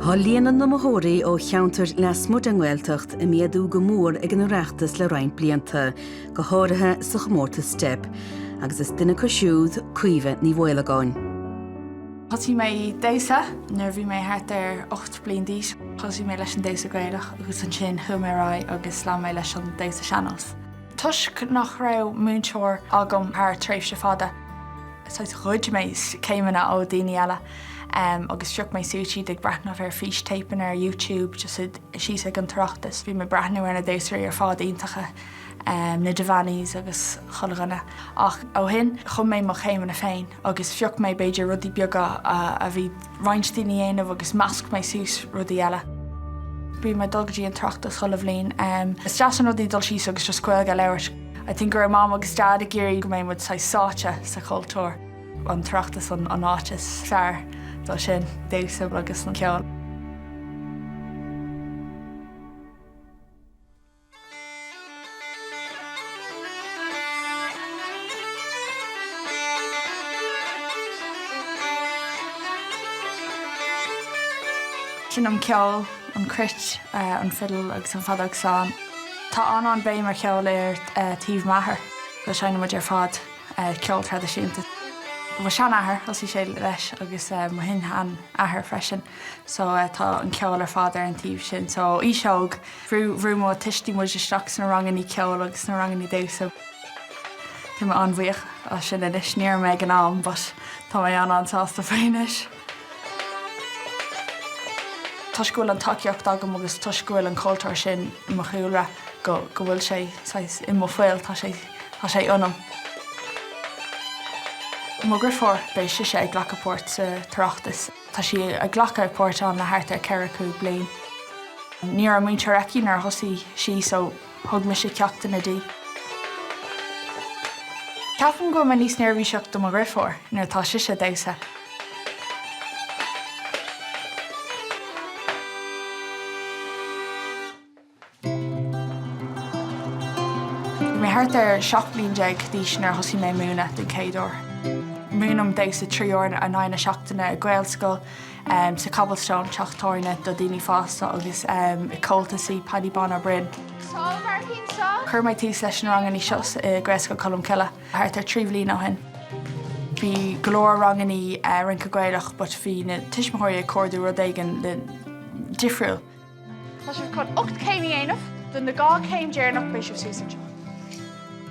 Tá líon na n-iomaitheoirí ó cheantair lasmuigh den nGaeltacht ag méadú go mór ag an Oireachtas le roinnt blianta, go háirithe sa chomórtas Steip, agus is duine acu siúd Caoimhe Ní Mhaolagáin. Thosaigh mé ag damhsa nuair a bhí mé thart ar 8 bliain d'aois. Thosaigh mé leis an damhsa Gaelach agus ansin chuaigh mé ar aghaidh agus lean mé leis an damhsa sean-nós. Toisc nach raibh múinteoir agam thar tréimhse fada, saghas ghoid mé céimeanna ó daoine eile agus phioc mé suas iad ag breathnú ar fístéipeanna ar YouTube just síos ag an tOireachtas. Bhí mé ag breathnú ar na damhsóirí ar fad iontacha, na Devaneys agus chuile dhuine. Ach ó shin, chum mé mo chéimeanna féin agus phioc mé b'fhéidir rudaí beaga a bhí roinnt daoine a dhéanamh agus mheasc mé suas rudaí eile. Bím ag dul go dtí an tOireachtas chuile bhliain. Is deas an rud é dul síos agus just Gaeilge a labhairt. I think go raibh Mam agus Dad ag iarraidh go mbeidh muid saghas sáite sa chultúr. An tOireachtas an áit is fearr dó sin, damhsa agus an ceol. Seinnim ceol, an cruit, an fidil agus an feadóg stáin. Tá an-an-bhéim ar cheol ar taobh m'athar. Seinneann muid ar fad ceol traidisiúnta. Mo sheanathair, thosaigh sé leis agus mo shin-sheanathair freisin so tá an ceol ar fad ar an taobh sin. So ó aois óg bhrú bhrú mo tuistí muid isteach sna rangannaí ceoil agus sna rangannaí damhsa. Tá mé an-bhuíoch as sin anois, ní raibh mé ag an am but tá mé an-an-sásta faoi anois. Toisc go bhfuil an tacaíocht agam agus toisc go bhfuil an cultúr sin i mo chúlra go go bhfuil sé saghas i mo fuil, tá sé tá sé ionam. Mo dheirfiúr, beidh sise ag glacadh páirt sa tOireachtas. Tá sí ag glacadh páirt ann le thart ar 4, 5 bliain. Ní raibh múinteoir aici nuair a thosaigh sí so thug mise ceachtanna di. Ceapaim go bhfuil mé níos neirbhíseach do mo dheirfiúr nuair atá sise ag damhsa. Bhí mé thart ar 17 bliain d'aois nuair a thosaigh mé ag múineadh den chéad uair. Múinim damhsa 3 uair in aghaidh na seachtaine i Gaelscoil, sa Cobblestone, teach tábhairne do daoine fásta agus i Comhaltas i Paddy Bán Ó Broin. Chuir mé tús leis na ranganna seo i Gaelscoil Cholmcille thart ar 3 bhliain ó shin. Bhí go leor ranganna rince Gaelach but bhí na tuismitheoirí ag cuardú rud éigin difriúil. Tá sibh chun 8 céim a dhéanamh. Do na 2 céim deireanach beidh sibh suas anseo.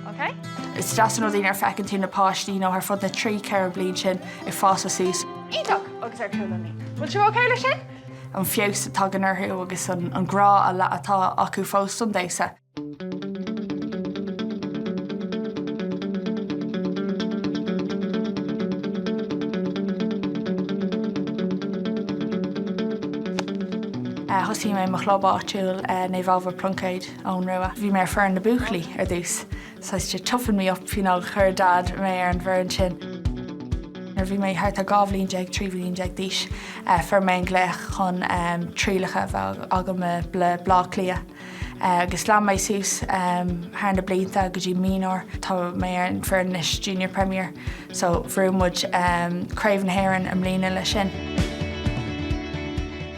Ok? Is deas an rud é nuair a feiceann tú na páistí you know thar fud na 3, 4 bliain sin ag fásadh suas. Iontach! Agus ar chúl an ní. Bhfuil sibh ok leis sin? An feabhas a tagann orthu agus an grá atá acu fós don damhsa. Thosaigh mé mo chlub áitiúil, Naomh Ailbhe Pluincéid, Eoghan Rua. Bhí mé ar foireann na buachaillí ar dtús. Saghas to toughen me up, you know, chuir Dad mé ar an bhfoireann sin. Nuair a bhí mé thart ar 12 bhliain, 13 bhliain d'aois, fuair mé an glaoch chun trialacha a bheith agam i Bleá Cliath. Agus lean mé suas thar na blianta go dtí mionúir. Tá mé ar an bhfoireann anois Junior Premier so bhuaigh muid Craobh na hÉireann i mbliana leis sin.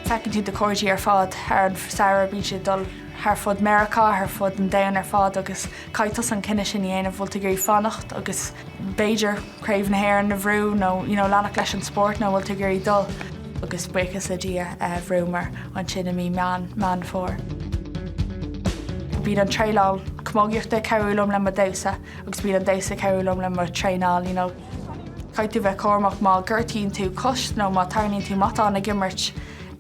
Feiceann tú do chairde ar fad thar an samhradh, bíonn siad ag dul thar fud Meiriceá, thar fud an domhain ar fad agus caithfidh tusa an cinneadh sin a dhéanamh, bhfuil tú ag iarraidh fanacht agus b'fhéidir Craobh na hÉireann a bhrú nó you know leanacht leis an spórt nó bhfuil tú ag iarraidh dul agus buíochas le Dia bhuamar ansin i mí Meán Meán Fómhair. Bíonn an traenáil camógaíochta ag cabhrú liom le mo damhsa agus bíonn an damhsa ag cabhrú liom le mo traenáil you know. Caithfidh tú bheith cúramach má gortaíonn tú cos nó má tarraingíonn tú matán ag imirt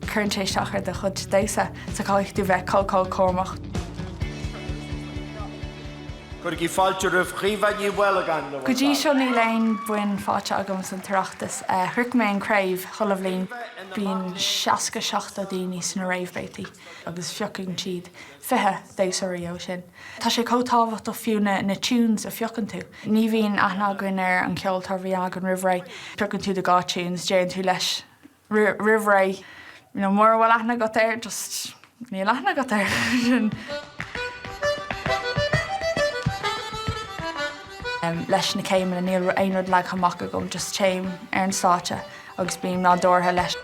cuireann sé isteach ar do chuid damhsa so caithfidh tú bheith chomh chomh cúramach. Cuirigí fáilte roimh Chaoimhe Ní Mhaolagáin le bhur Go dtí seo níl aon boinn faighte agam san tOireachtas. Shroich mé an craobh chuile bhliain. Bíonn 60, 70 daoine sna réamhbhabhtaí agus phiocann siad 20 damhsóirí ó sin. Tá sé chomh tábhachtach fiú na na tunes a phiocann tú. Ní bhíonn aithne againn ar an cheoltóir a bhí againn roimh ré. Piocann tú do dhá tunes, deireann tú leis roimh ré, you know, mura bhfuil aithne agat air, just níl aithne agat air. Sin. Leis na céimeanna, níl aon rud leagtha amach agam, just téim ar an stáitse agus bím nádúrtha leis.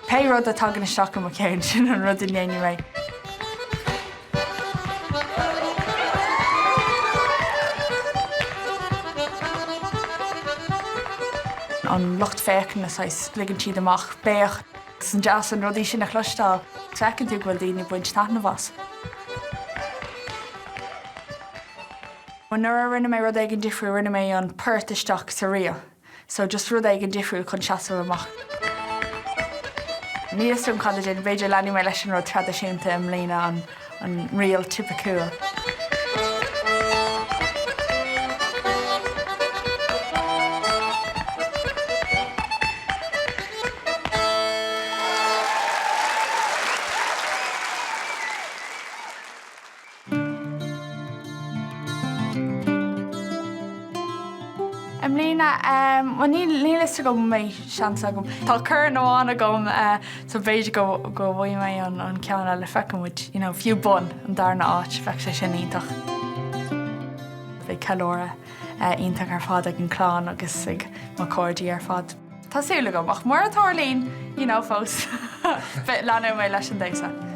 Pé rud a tagann isteach i mo cheann, sin an rud a ndéanfaidh mé. An lucht féachana, saghas, ligeann siad amach béic. Is an-deas an rudaí sin a chloisteáil. Feiceann tú go bhfuil daoine ag baint taitneamh as. Anuraidh rinne mé rud éigin difriúil, rinne mé an port isteach sa ríl. So just rud éigin difriúil chun seasamh amach. Níl fhios agam cad a déanfaidh, b'fhéidir leanfaidh mé leis an rud traidisiúnta i mbliana, an an ríl tipiciúil. I mbliana, bhuel níl fhios agam an mbeidh seans agam. Tá corn amháin agam so b'fhéidir go go bhfaighidh mé an ceann eile, feicfidh muid, you know, fiú bun, an darna áit, bheadh sé sin iontach. Beidh ceiliúradh iontach ar fad ag an clann agus ag mo chairde ar fad. Tá súil agam, ach mura dtarlaíonn, you know, fós, leanfaidh mé leis an damhsa.